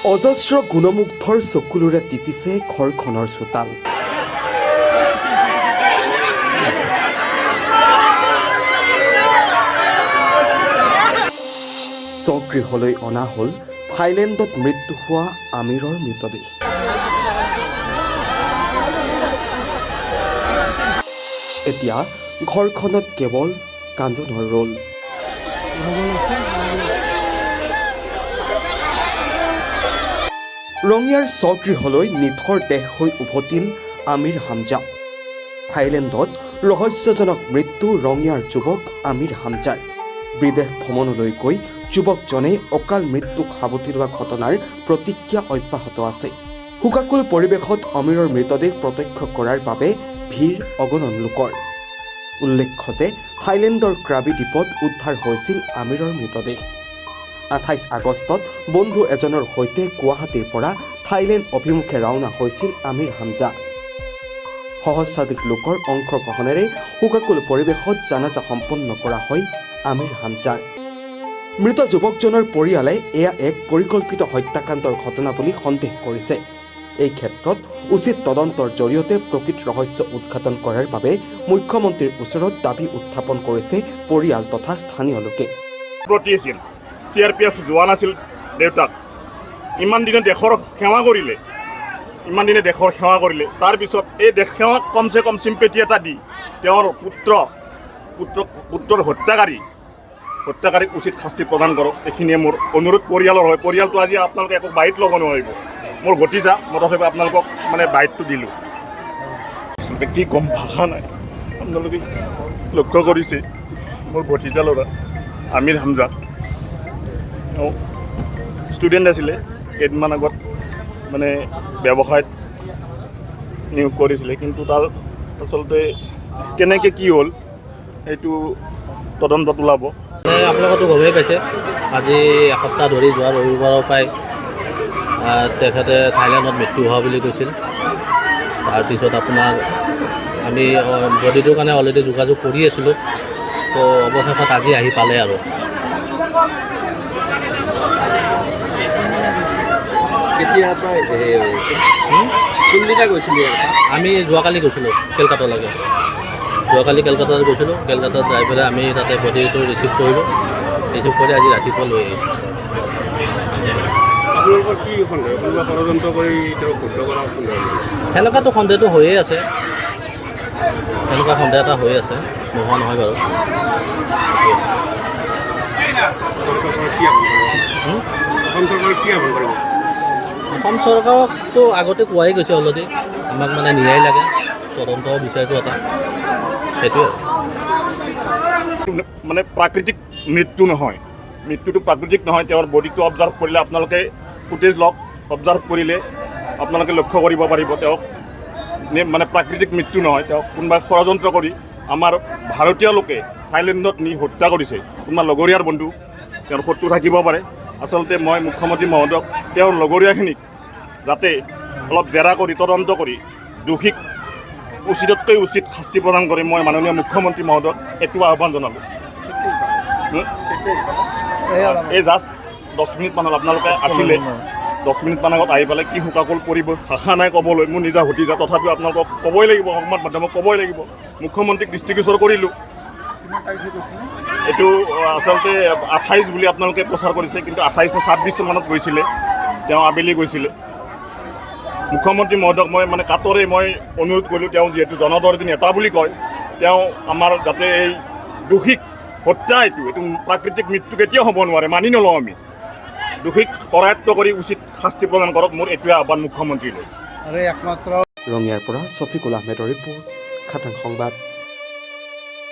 অজস্ৰ গুণমুগ্ধৰ চকুলোৰে তিতিছে ঘৰখনৰ চোতাল। স্বগৃহলৈ অনা হ'ল থাইলেণ্ডত মৃত্যু হোৱা আমিৰৰ মৃতদেহ। এতিয়া ঘৰখনত কেৱল কান্দোনৰ ৰোল। ৰঙিয়াৰ স্বগৃহলৈ নিথৰ দেহ হৈ উভতিল আমিৰ হামজা। থাইলেণ্ডত ৰহস্যজনক মৃত্যু ৰঙিয়াৰ যুৱক আমিৰ হামজাৰ। বিদেশ ভ্ৰমণলৈ গৈ যুৱকজনে অকাল মৃত্যুক সাৱটি লোৱা ঘটনাৰ প্ৰতিক্ৰিয়া অব্যাহত আছে। শোকাকুল পৰিৱেশত আমিৰৰ মৃতদেহ প্ৰত্যক্ষ কৰাৰ বাবে ভিৰ অগণন লোকৰ। উল্লেখ্য যে থাইলেণ্ডৰ ক্ৰাবি দ্বীপত উদ্ধাৰ হৈছিল আমিৰৰ মৃতদেহ। 28 আগষ্টত বন্ধু এজনৰ সৈতে গুৱাহাটীৰ পৰা থাইলেণ্ড অভিমুখে ৰাওনা হৈছিল আমিৰ হামজা। সহস্ৰাধিক লোকৰ অংশগ্ৰহণেৰে শোকাকুল পৰিৱেশত জানাজা সম্পন্ন কৰা হয় আমিৰ হামজাৰ। মৃত যুৱকজনৰ পৰিয়ালে এয়া এক পৰিকল্পিত হত্যাকাণ্ডৰ ঘটনা বুলি সন্দেহ কৰিছে। এই ক্ষেত্ৰত উচিত তদন্তৰ জৰিয়তে প্ৰকৃত ৰহস্য উদ্ঘাটন কৰাৰ বাবে মুখ্যমন্ত্ৰীৰ ওচৰত দাবী উত্থাপন কৰিছে পৰিয়াল তথা স্থানীয় লোকে। প্ৰতি আছিল, চিআৰপিএফ জোৱান আছিল দেউতাক। ইমান দিনে দেশৰ সেৱা কৰিলে, ইমান দিনে দেশৰ সেৱা কৰিলে। তাৰপিছত এই দেশ সেৱাক কমচে কম চিম্পেথি এটা দি তেওঁৰ পুত্ৰৰ হত্যাকাৰীক উচিত শাস্তি প্ৰদান কৰক। এইখিনিয়ে মোৰ অনুৰোধ পৰিয়ালৰ হয়। পৰিয়ালটো আজি আপোনালোকে একো বাইট ল'ব নোৱাৰিব। মোৰ ভতিজা, মই তথাপি আপোনালোকক মানে বাইটটো দিলোঁ। আচলতে কি ক'ম, ভাষা নাই। আপোনালোকে লক্ষ্য কৰিছে, মোৰ ভতিজা ল'ৰা আমিৰ হামজা, তেওঁ ষ্টুডেণ্ট আছিলে। কেইদিনমান আগত মানে ব্যৱসায়ত নিয়োগ কৰিছিলে। কিন্তু তাৰ আচলতে কেনেকৈ কি হ'ল, সেইটো তদন্তত ওলাব। মানে আপোনালোকেতো গমেই পাইছে, আজি এসপ্তাহ ধৰি যোৱা ৰবিবাৰৰ পৰাই তেখেতে থাইলেণ্ডত মৃত্যু হোৱা বুলি কৈছিল। তাৰপিছত আপোনাৰ আমি বডিটোৰ কাৰণে অলৰেডি যোগাযোগ কৰি আছিলোঁ। তো অৱশেষত আজি আহি পালে আৰু। কেতিয়াৰ পৰা হেৰি হৈ আছে? কোনদিনা গৈছিলি ইয়াৰ পৰা? আমি যোৱাকালি গৈছিলোঁ কেলকাতালৈকে। যোৱাকালি কেলকাতাত গৈছিলোঁ। কেলকাতাত যাই পেলাই আমি তাতে বডিটো ৰিচিভ কৰিলোঁ। ৰিচিভ কৰি আজি ৰাতিপুৱা লৈ আহিছোঁ। আপোনালোকৰ কি সন্দেহ? কোনোবা ষড়যন্ত্ৰ কৰি তেওঁক হত্যা কৰা সন্দেহ নেকি? সেনেকুৱাতো সন্দেহটো হৈয়ে আছে। সেনেকুৱা সন্দেহ এটা হৈ আছে, নোহোৱা নহয় বাৰু। অসম চৰকাৰক কি আহ্বান কৰিব? হুম? অসম চৰকাৰক কি আহ্বান কৰিব? অসম চৰকাৰকতো আগতে কোৱাই গৈছে অলৰেডি, আমাক মানে ন্যায় লাগে, তদন্ত বিচাৰিটো এটা, সেইটোৱে। মানে প্ৰাকৃতিক মৃত্যু নহয়, মৃত্যুটো প্ৰাকৃতিক নহয়। তেওঁৰ বডিটো অবজাৰ্ভ কৰিলে, আপোনালোকে ফুটেজ লওক, অবজাৰ্ভ কৰিলে আপোনালোকে লক্ষ্য কৰিব পাৰিব, তেওঁক মানে প্ৰাকৃতিক মৃত্যু নহয়। তেওঁক কোনোবা ষড়যন্ত্ৰ কৰি আমাৰ ভাৰতীয় লোকে থাইলেণ্ডত নি হত্যা কৰিছে। কোনোবা লগৰীয়াৰ বন্ধু, তেওঁৰ শত্ৰু থাকিব পাৰে। আচলতে মই মুখ্যমন্ত্ৰী মহোদয়ক তেওঁৰ লগৰীয়াখিনিক যাতে অলপ জেৰা কৰি, তদন্ত কৰি দোষীক উচিততকৈ উচিত শাস্তি প্ৰদান কৰে, মই মাননীয় মুখ্যমন্ত্ৰী মহোদয়ক এইটো আহ্বান জনালোঁ। এই জাষ্ট 10 মিনিটমান হ'ল, আপোনালোকে আছিলে, 10 মিনিটমান আগত আহি পেলাই। কি শোকাকুল পৰিব, ভাষা নাই ক'বলৈ। মোৰ নিজা ভতিজা, তথাপিও আপোনালোকক ক'বই লাগিব, সংবাদ মাধ্যমক ক'বই লাগিব। মুখ্যমন্ত্ৰীক দৃষ্টিগোচৰ কৰিলোঁ। এইটো আচলতে 28 বুলি আপোনালোকে প্ৰচাৰ কৰিছে, কিন্তু 28 নে 26 মানত গৈছিলে তেওঁ, আবেলি গৈছিলে। মুখ্যমন্ত্ৰী মহোদয়ক মই মানে কাতৰে মই অনুৰোধ কৰিলোঁ, তেওঁ যিহেতু জনদৰদী নেতা বুলি কয়, তেওঁ আমাৰ যাতে এই দোষীক, হত্যা এইটো প্ৰাকৃতিক মৃত্যু কেতিয়াও হ'ব নোৱাৰে, মানি নলওঁ আমি। দোষীক কৰায়ত্ব কৰি উচিত শাস্তি প্ৰদান কৰক, মোৰ এইটোৱে আহ্বান মুখ্যমন্ত্ৰীলৈ। আৰু একমাত্ৰ ৰঙিয়াৰ পৰা ছফিকুল আহমেদৰ ৰিপৰ্ট, খাটাং সংবাদ।